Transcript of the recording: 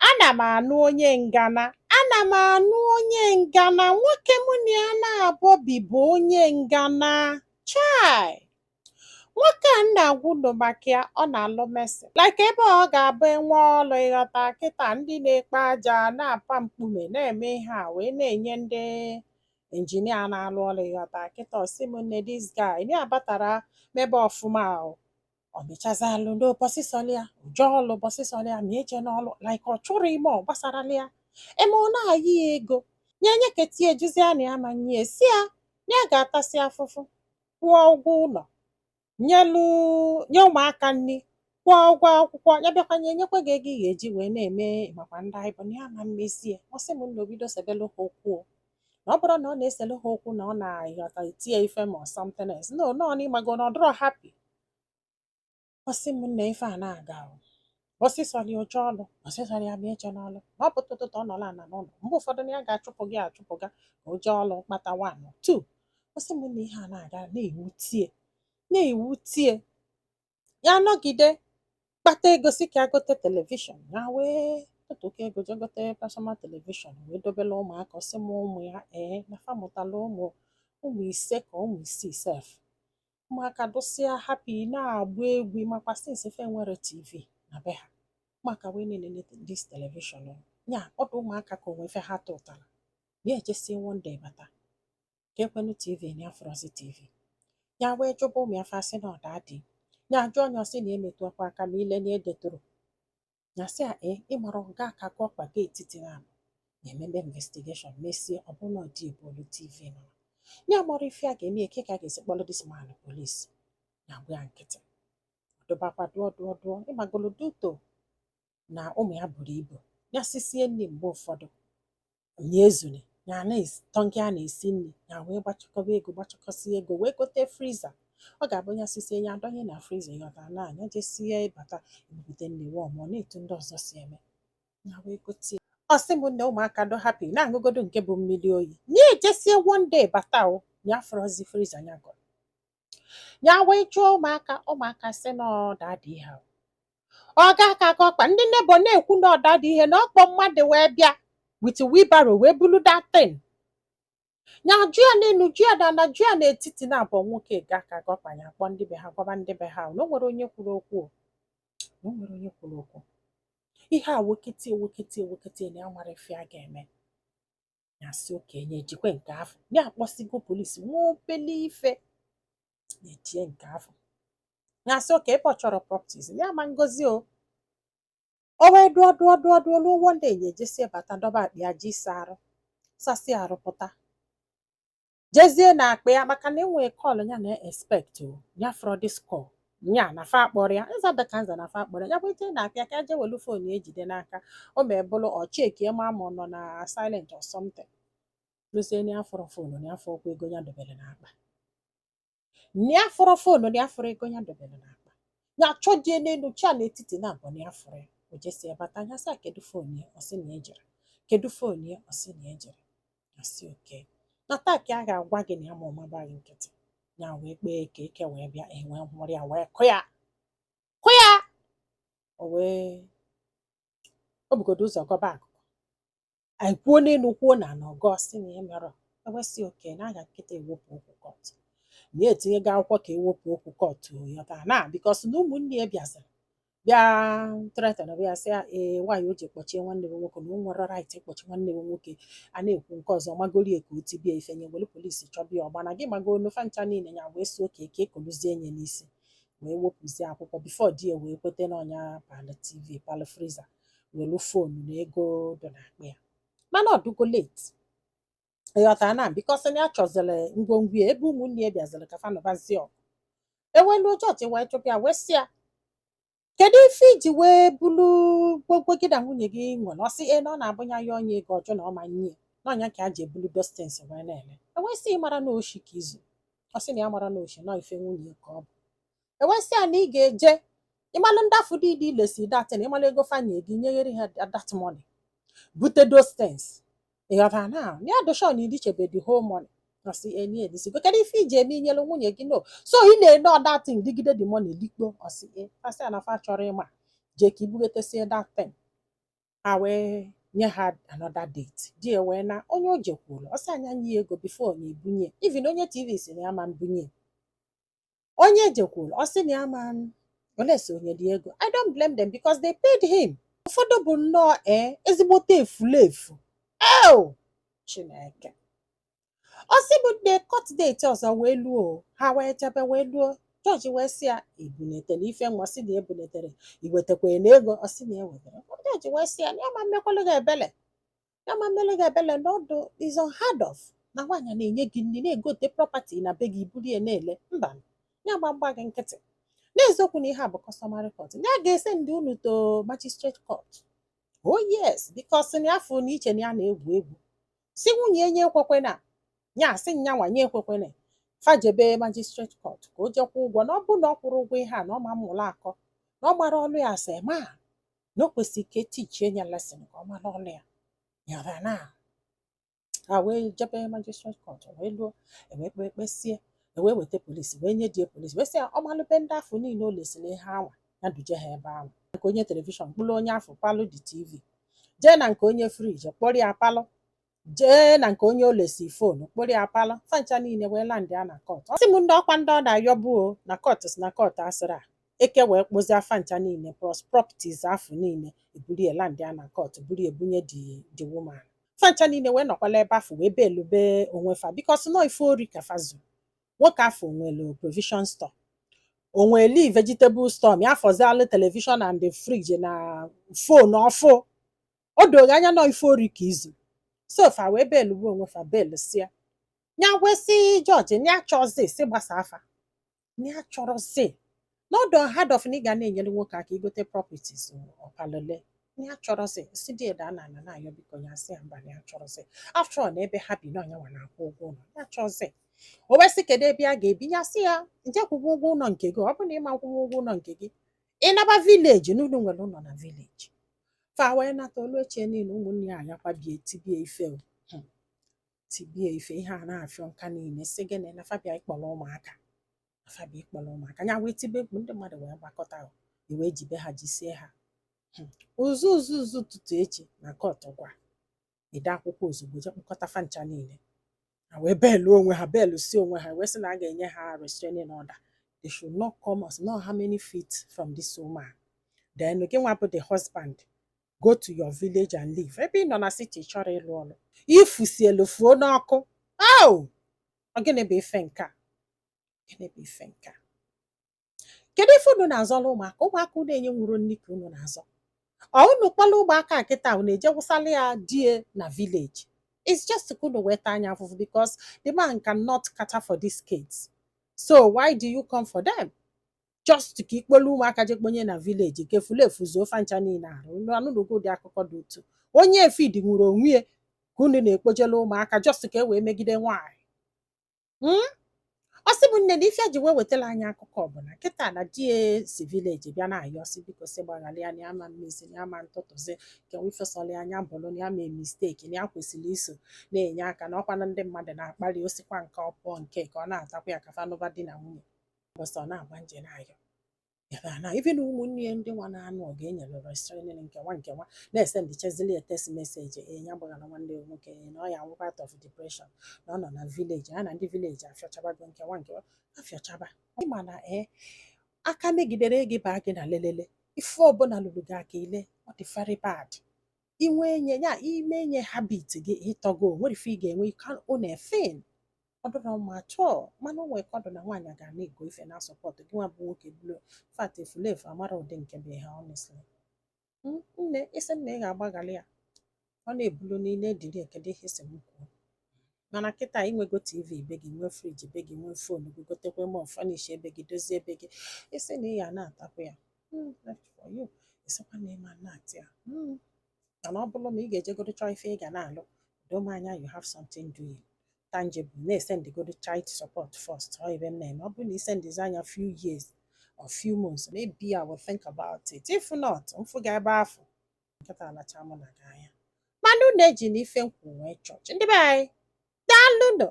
Ana m anụ onye ngana, ana m anụ onye ngana. Nwoke mụ na ya na-abọbi bụ onye ngana. Chai! Nwoke a m na-agwa unu maka ya, ọ na-alụ mason. Like ebe ọ ga-abụ enwe ọlụ, ịghọta kịta, ndị na-ekpe aja, na-apa mkpume, na-eme ihe a wee na-enye ndị engineer na-alụ ọlụ, ịghọta kịta. Ọ sị m, nne, this guy ya batara mebe ọfụma o. Ọ mechazalụ n'ụbọchị ya jee ọlụ, bọsị sọlị ya ma eje n'ọlụ, like ọ chụrụ ime ọ gbasarala ya eme. Ọ na-ayị ya ego nye nye ketie ejuzia na ya ma nye si ya na ya ga-atasị afụfụ, kwụọ ụgwọ ụlọ, nyelu nye ụmụaka nri, kwụọ ụgwọ akwụkwọ ya, bịakwa nye nyekwa gị ego ị ga-eji wee na-eme makwa ndị anyị bụ na ya ma mmezie. Ọ sị m na obido sebelu ha okwu o. Na ọ bụrụ na ọ na-eselu ha okwu na ọ na-aghọta etie ife ma ọ something else, no no na ịmago na ọ dịrọ happy. Ọ sị m nna, ife a na-aga o, ọsịsọrọ oche ọlụ, ọsịsọrọ ya ma eche n'ọlụ, na ọ pụta ụtụtụ, ọ nọrọ ala n'ụlọ. Mgbe ụfọdụ na ya ga-achụpụ gị achụpụ ga ka o jee ọlụ kpata one two. Ọ sị m na ihe a na-aga na-ewutie na-ewutie ya. Nọgide kpata ego si ka ya gote television, ya wee tụtụkọ ego jee gote personal television wee dobere ụmụaka. Ọ sị m ụmụ ya ee na fa mụtara ụmụ, ụmụ ise ka ụmụ isii sef. Ụmụaka dụsịa happy, na-agba egwu makwa since fe nwere TV na be ha, ụmụaka wee na-enene this television ya. Ọ dị ụmụaka ka onwe ife ha tụtara ya. Ejesie one day bata ka ekwenu TV na afọrọzi TV ya, wee jụba ụmụ ya, fasị na ọda dị ya. Ajụ onye, ọsị na emetụ ọkwa aka ma ile na edetụrụ ya, sị ya ee, ịmara ọga aka ka ọkpa ga etiti na na-emebe investigation mesie, ọ bụ na ọ dị ebolu TV nọ ya mara ife a ga-eme eke ka a ga-esi kpọrọ this man police ya gba ya nkịtị. Dụbakwa dụọ dụọ dụọ, ịmagolo duto na ụmụ ya buru ibu, ya sisie nri mgbe ụfọdụ ya ezune ya na-etọ nke a na-esi nri ya, wee gbachakọba ego, gbachakọsị ego wee gote freezer. Ọ ga-abụ ya sisie ya adọnye na freezer, ịghọta na anya jesie bata ebupụte nri wọm. Ọ na-etu ndị ọzọ si eme ya wee gote. Ọ sị m nne, ụmụaka do happy na-aṅụgodo nke bụ mmiri oyi. Ya ejesie one day bata o, ya fọrọzi freezer ya gọrọ ya, wee jụọ ụmụaka. Ụmụaka sị na ọ daddy ihe ọ ga aka aka ọkpa. Ndị neighbour na-ekwu na ọ daddy ihe na ọkpọ mmadụ wee bịa with wheelbarrow wee bulu that thing. Ya jụ ya n'elu, jụ ya n'ala, jụ ya n'etiti na abụọ. Nwoke ga aka aka ọkpa ya, kpọọ ndị be ha, gwaba ndị be ha na o nwere onye kwuru okwu o, na o nwere onye kwuru okwu. Ihe a wokete wokete wokete na ya nwara ife a ga-eme. Ya sị okenye ejikwe nke afọ ya akpọsigo polisi nwa obele ife na-ejie nke afọ. Ya sị oke ebe ọ chọrọ properties ya ma ngozi o. O wee dụọ dụọ dụọ dụọ ruo one day, ya ejesie bata, dọba akpa ya, ji ịsa arụ, sasị arụ, pụta, jezie na akpa ya, maka na enwee call ya na expect o ya fọrọ this call nya na fa akpọrọ ya nza dịka nza na fa akpọrọ ya, bụ jee na akpa ya ka je welu phone ya ejide n'aka. O mee bụrụ ọ chekie ma ma ọ nọ na silent or something. Lụzie na ya fọrọ phone, na ya fọrọ ego ya dobere n'akpa, na ya fọrọ phone, na ya fọrọ ego ya dobere n'akpa. Ya chọjie n'elu chia n'etiti na abụọ, na ya fọrọ ya. O jesie bata ya, sị kedu phone ya? Ọ sị na ejere. Kedu phone ya? Ọ sị na ejere. Ya sị oke na taa ka a ga-agwa gị na ya ma ọmaba gị nkịtị. Ya wee kpee ka eke wee bịa enwee nwụrụ ya, wee kụ ya kụ ya. O wee o bugodo ụzọ gọba akụkụ anyị, kwuo n'elu, kwuo na ana, ọgọ sị na ya merọ. Ewesị oke na aga nkịta ewepụ okwu court, na ya etinyego akwụkwọ ka ewepụ okwu court yọta na because na ụmụnne ya bịaziri bịa threaten, bịa sị ya ee, nwaanyị o ji kpọchie nwanne m nwoke na o nwere right ịkpọchi nwanne m nwoke. A na-ekwu nke ọzọ, magorie ka o tibie ife nye, were polisi chọbịa ọgbana gị magolu fa ncha niile. Ya wee si oke ka ekoluzie nye n'isi wee wepụzie akwụkwọ before di ya wee kwete na ọnya palụ TV, palụ freezer, welu phone na ego dị n'akpa ya. Mana ọ dụgo late, ịghọtara na because na ya chọziri ngwongwo ya ebe ụmụnne ya bịaziri ka fa nụbazie ọgụ. Ewelu jọji wee jụbịa, wee sị ya kedu ife iji wee bulu gbogbo gị na nwunye gị nwere? Ọ sị e na ọ na-abụ ya ya onye ego ọjụ na ọ ma nye na ọnya ka a ji ebulu dustins wee na-eme. Ewee sị mara na oshi ka izu. Ọ sị na ya mara na oshi nọ ife nwunye ka ọ bụ. Ewee sị ya na ị ga-eje ịmalụ ndị afọ niile ilesi datin, ịmalụ ego fanye gị nyeghere ha that money, bute those things, ịghọtara na ya dụshọ na irichebe the whole money. Ọ sị eni edisigo. Kedu ife iji eme inyelu nwunye gị? No, so ị na-ene ọdatin digide the money likpo. Ọ sị e asị ya na fa chọrọ ịma jee ka ibugotesie that thing. Ha wee nye ha another date. Di ya wee na onye o jekwuru, ọ sị anya nye ya ego before ya ebunye. Even onye TV si na ya ma mbunye. Onye jekwuru, ọ sị na ya ma olesi onye dị ego. I don't blame them because they paid him. Ụfọdụ bụ nnọọ ezigbote efulefu. Eo Chineke! Ọ sị bụ the court date ọzọ wee luo, ha wee jebe, wee luo, jọji wee sị ya ebunetere ife nwa. Sị na ebunetere, iwetekwa na ego? Ọ sị na ewetere. Jọji wee sị ya na ya ma mmekwalụ gị ebele, ya ma mmele gị ebele, na ọdụ is unheard of na nwaanyị na-enye gị nri, na-egote property na be gị, iburu ya na-ele. Mba, ya gba mgba gị nkịtị. N'eziokwu na ihe a bụ customary court, ya ga-ese ndị unu to magistrate court. Oh yes, because na afọ na iche na ya na-egwu egwu, si nwunye enye ekwekwe na ya asị nyanwa nye ekwekwene, fajebe magistrate court ka o jekwa ụgwọ. Na ọ bụ na ọ kwụrụ ụgwọ ihe a, na ọ ma mmụrụ akọ na ọ gbara ọlụ ya asị ma na o kwesịrị ka etichie ya lesson, ka ọ mara ọlụ ya yara na ha. Wee jebe magistrate court, wee luo, ewee kpee, kpesie, ewee weta polisi, wee nye die polisi, wee sị ya ọmalụbe ndị afọ niile o lesiri ihe anwa, ya duje ha ebe ahụ. Nke onye television, kpụrụ onye afọ palụ dị TV, jee na nke onye fridge, kpọrọ ya palụ, jee na nke onye olesi phone, kpọrọ ya palụ. Fancha niile wee land ya na court. Ọ sị m ndị ọkwa ndị ọ na-ayọbu o na court, si na court asịrị a eke wee kpụzie fancha niile plus properties afọ niile, eburu ya land ya na court, buru ebunye the woman. Fancha niile wee nọkwala ebe afọ, wee belube onwe fa, because nọ ife ori ka fa zu. Nwoke afọ nwere provision store, o nwere vegetable store, ma ya fọzialụ television and the fridge na phone ọfụ. O doro anya nọ ife ori ka izu. So fa wee belugbu onwe fa, belụsịa ya, wesị jọji ya chọzi si gbasa afa ya chọrọzi n'ọdụ hard of na ị ga na-enyere nwoke aka igote properties ọpalole. Ya chọrọzi si dị eda na ana na-ayọ biko, ya sị ya mba, na ya chọrọzi. After all, na ebe ha bi na ọnyanwa na-akwụ ụgwọ ụlọ. Ya chọzi, o wee sị kedu ebe a ga-ebi? Ya sị ya nje kwụgwọ ụgwọ ụlọ nke gị. Ọ bụ na ịma akwụkwọ ụgwọ ụlọ nke gị, ịnaba village n'ụlọ nwere ụlọ na village. Fa wee nata olu echie niile, ụmụnne ya ayakwa bie tibie ife o. Tibie ife ihe a na-afịọ nka niile, sị gịnị na fabia ịkpọrọ ụmụaka, na fabia ịkpọrọ ụmụaka. Ya wee tibe mkpu, ndị mmadụ wee gbakọta o, e wee jibe ha, jisie ha. Ụzụ ụzụ ụzụ ụtụtụ echi na court gwa ede akwụkwọ ozugbo, jee kpọkọta fa ncha niile. Ha wee belụ onwe ha, belụ si onwe ha, wee sị na a ga-enye ha restraining order. They should not come us not how many feet from this woman. Then gị nwa bụ the husband, go to your village and live. Ebe ị nọ na city chọrọ ịlụ ọlụ, ifusielu fuo n'ọkụ. Oh, ọ gịnị bụ ife nke a? Gịnị bụ ife nke a? Kedu ife unu na-azọrọ ụmụaka? Ụmụaka unu enye nwuru nri ka unu na-azọ. Ọ unu kpọrọ ụmụaka kịta, unu eje wụsala ya die na village. It's just ka unu weta anya afụfụ, because the man cannot cater for these kids, so why do you come for them? Just ka ikpolu ụmụaka je kponye na village, ka efulefu zuo fancha niile arụ. Unu anụnụgo ụdị akụkọ dị otu onye efid nwụrụ onwe ya ka unu na-ekpojela ụmụaka, just ka e wee megide nwaanyị. Ọ sị bụ nne na ife ji wee wetara anyị akụkọ ọbụla kịta na di ya si village bịa na-ayọ, sị biko, sị gbaghara ya, na ya ma mmezi, na ya ma ntụtụzi kewa ifesọla anya bụrụ na ya mee mistake, na ya kwesịrị iso na-enye aka, na ọkwa na ndị mmadụ na-akpali osikwa nke ọ pụọ nke ka ọ na-atakwa ya ka fanụba di na nwunye bọsọ ọ na-agba nje na-ayọ ya na even ụmụnne ya ndị nwa na-anụ ọ ga-enyere restraining nkewa nkewa, na-ese ndichezili ya text message, ee, ya gbaghara nwanne ya nwoke, na ọ ya nwụkwa out of depression, na ọ nọ na village ya na ndị village afịọchabago nkewa nkewa afịọchaba. Ịma na ee aka megidere gị baa gị na lelele ife ọbụla lụrụ gị aka ile, ọ dị very bad. Inwe enye ya ime enye habit gị ịtọgo, nwere ife ị ga-enwe. You can own a thing. Ọ dịrọ mma atọ, mana o nwere ka ọ dị na nwaanyị ga na-ego ife na support gị nwa bụ nwoke bụrụ fat efulefu amara ụdị nke bụ ha. Honestly, nne, isi nna ị ga-agbaghalị ya, ọ na-ebulu niile ediri ekedo ihe si m kwuo. Mana kịta inwego TV be gị, nwee fridge be gị, nwee phone gị, gotekwe mọ furnish ebe gị, dozie ebe gị, isi na ị ya na-atakwa ya, left for you. Ịsịkwa na ịma na-atị ya, mana ọ bụrụ ma ị ga-ejegodo chọọ ife ị ga na-alụ, doo m anya you have something doing tangible, na-esendigodo child support first. Ọ ebe m na-eme, ọ bụrụ na isendizi anya few years or few months, maybe I will think about it. If not, mfụ ga ebe afọ nkịta alacha mụ na gị anya. Mana unu eji na ife nkwụ wee chọọchị ndị be anyị. Daalụ nụ.